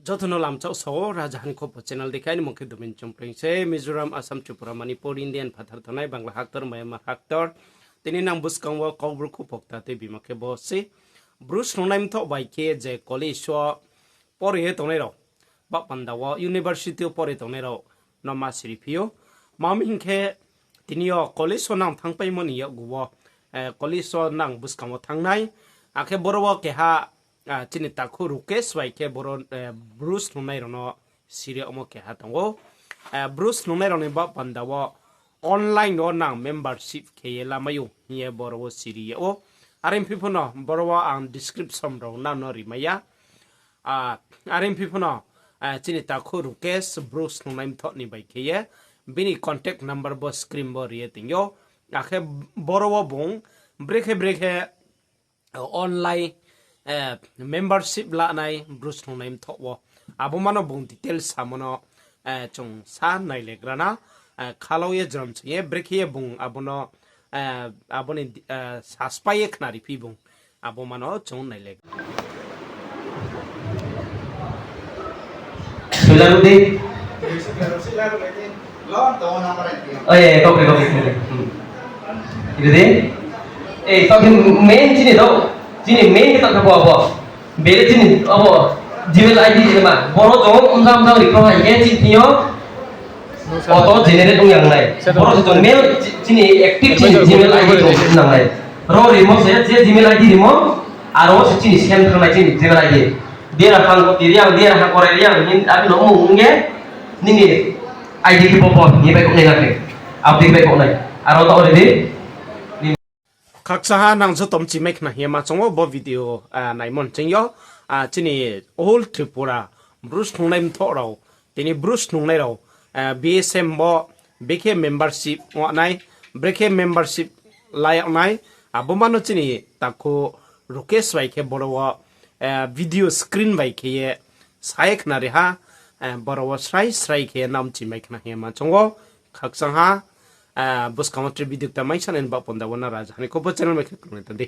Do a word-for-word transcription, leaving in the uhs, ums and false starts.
Joto no lamchak sao, Raja Hani Khopho channel dei khe, aini mung khe Domin Chongpreng se, Mizoram, Assam, Tripura, Manipur, Indian phathar tongnai, Bangla haktor, Myanmar haktor. Tini nang buskang wo Kaubru Khopho kta tei bima khe bo se. Bru snungnai mthoh bai khe je college wo pore ye tongnai rao, bah panda wo university wo pore tongnai rao no ma siri phi ou. Mami hing khe tini yo college wo nang thanngpaimo ni yakgu wo, college wo nang buskang wo thanngnai. Akhe boro wo keha, chini takhu Rukesh bai khe boro, Bru snungnai rao no siri yagmo keha tong ou. Bru snungnai rao ni bah panda wo online wo nang membership khe ye lamai ou hing ye boro wo siri yag ou. Are phi pho no boro wo ang description rao nang no rimai ya. Are phi pho no, chini takhu Rukesh Bru snungnai mthoh ni bai khe ye bini contact number bo screen bo ri ye tong ou. Akhe boro wo bung brekhe brekhe online membership lanai Bru snungnai mthoh wo, abo ma no bung detail samo no chung sa nailegra na. Khalau ye jrom sing ye brekhe ye bung abo no, abo ni, saspai ye khnari phi bung, abo ma no chung nailegra. Soilaru di. Oi, kau khe, kau khe. Ibu di. Ei, tao khe main chini tao, chini main khe tao khe bo abo. Bere chini abo Gmail I D ni ma. Boro tong mjang mjang ri kho hai khe chini thing yo. Auto generate ong yang nai. Boro se tong mail chini active chini Gmail I D tong nang nai. Ro rimo se je Gmail I D rimo, aro se chini sem thang nai chini Gmail I D. Dera hang ko tiri ang, dera hang korai ri ang, nin abi no mung nge, nini I D khe bo bo, ni bai kok nai na khe. Abo di bai kok nai. Aro tao ri di. Khakchangha nang joto mchimai khna hing ye ma chong ou bo video, naimo nching yo, chini all Tripura Bru snungnai mthoh rao, tini Bru snungnai rao, B S M bo brekhe membership ong nai, brekhe membership la yag nai, abo ma no chini takhu Rukesh bai khe boro wo video screen bai khe ye sa ye khnari ha, boro wo srai srai khe nang mchimai khna hing ye ma chong ou. Khakchangha, buskang wo tre video kta mai sanai ni bah panda wo nang Raja Hani Khopho channel mai khe krung nai tong di.